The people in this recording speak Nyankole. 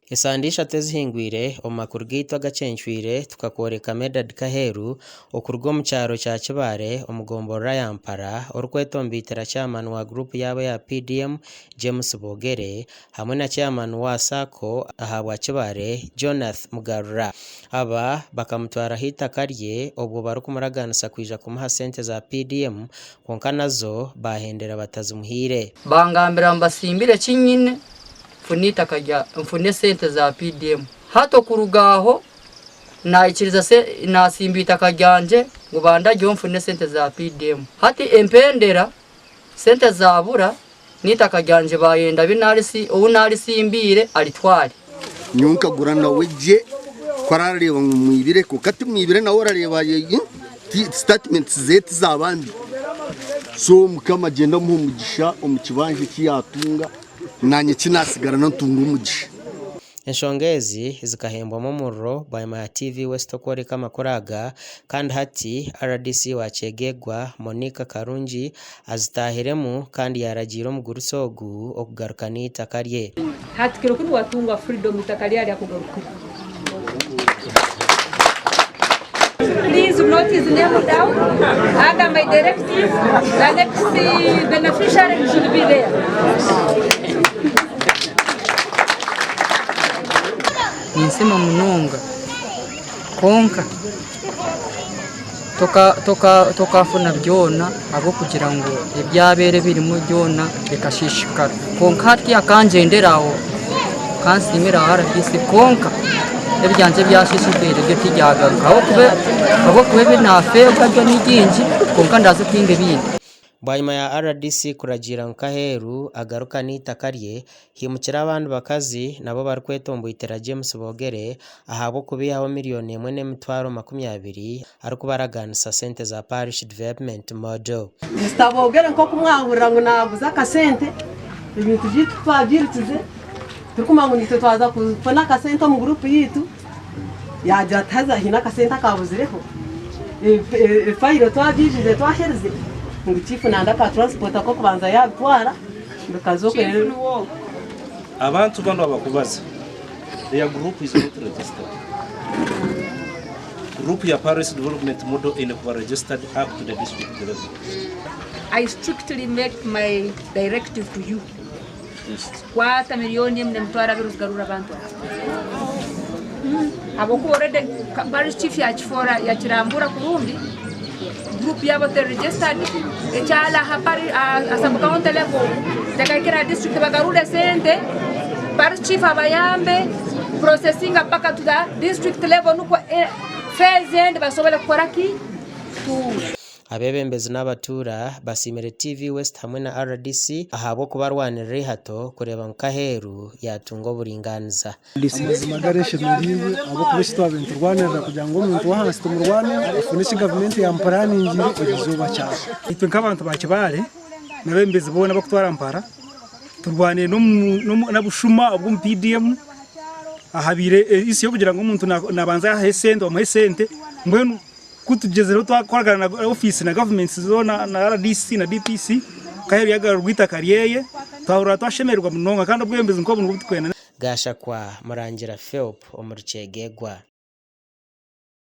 Esande ishatu ezihingwire, omu makuru gaitu agacencwire tukakworeka Medard Kaheru okuruga omu kyaro kya Kibaare omu gomborora ya Mpara orikwetomboitera chairman wa guruupu yaabo eya PDM, James Bogere hamwe na chairman wa Sacco ahabwa Kibaare, Jonath Mugarura. Aba bakamutwaraho eitaka rye obwo barikumuragaanisa kwija kumuha sente za PDM kwonka nazo baahendera batazimuhaire. Bangambira ngu mbasimbire eki nyine nfune eitaka rya nfune sente za PDM. Hati okuruga aho naikiriza nasimba eitaka ryangye ngu bandagyeho nfune sente za PDM. Hati empendera sente zabura n'eitaka ryangye bayenda ou narisimbiire aritware. Nyowe nkagura nawe gye ku arareeba ngu mwibire kwonka timwibire nawe orareeba statements ze tizaaba mbi so mukama agyende amuhe omugisha omu kibanja eki yaatunga naanye eki naatsigarana ntunge omugisha. Enshonga ezi zikahembwamu omuriro bwanyima ya TV West okworeka amakuru aga kandi hati rdc wa Kyegegwa, Monica Karungi azitaahiremu kandi yaaragiira omugurusi ogu okugaruka n'eitaka rye. Hati kiro kinu watunga freedom itaka lyali akugarukira. Please note his name down under my directive the next beneficiary should be there. Ninsiima munonga kwonka tokafuna byona ahabw'okugira ngu ebyabaire birimu byona bikashiishikara. Kwonka hati akangyendera aho kansiimire aha RDC kwonka ebyangye ebyashiishikaire byo tibyagaruka ahabw'okuba ebi naafeerwa byo ni bingi kwonka ndaaze kuhinga ebindi. Bwanyima ya rdc kuragiira ngu Kaheru agarukane eitaka rye, haimukire abandi bakazi nabo barikwetomboitera James Bogere ahabw'okubaihaho miriyoni emwe n'emitwaro 20 arikubaragaanisa sente za Parish Development Model. Mister Bogere nk'oku mwahurira ngu naaguza akasente, ebintu byaitu ku twabyirukize turikumanya ngu naitwe twaza kufuna akasente omu guruupu yaitu, yaagira ati haza haine akasente akaabuzireho, efayiro twagyijuze twaherize ngu chiifu nanda aka transport ak'okubanza yaabitwara bikaza okwe rero. Abantu banu abakubaza their group is not registered. Group ya Parish Development Model eine kuba registered up to the district level. I strictly make my directive to you. Kwata milioni emwe nemitwaro abiri ozigarurire abantu aba. Habwokuba already parish chief yakifoora yakirambura kurungi, group yaabo teri registered, ekyaro aha parish aha sub county level tekahikire aha district bagarure sente, parish chief abayambe kuprocesinga paka to the district level nukwo phase endi basobole kukora ki? Kutuura. Abeebembezi n'abatuura basiimire TV West hamwe na rdc ahabw'okubarwanirira eihato kureeba ngu Kaheeru yaatunga oburingaaniza. Amazima gareshemereirwe ahabw'okuba eki twabaire niturwanirira kugira ngu omuntu w'ahansi tumurwaneho afune eki gavumenti yamupuraningiire erizooba kyaba. Itwe nk'abantu ba Kibaale n'abeebembezi boona abakutwara Mpara turwanire n'obushuma obw'omu PDM ahabaire issue y'okugira ngu omuntu nabanza yahayo esente bamuha esente mbwenu Ku tugyezireho twakoragana na ofiisi na gavumenti zoona na rdc na DPC Kaheru yagarurirwa eitaka ryeye twahurira twashemererwa munonga kandi obwebembezi nk'obu nibwo tukwenda. Gashakwa Murangira Philp omuri Kyegegwa.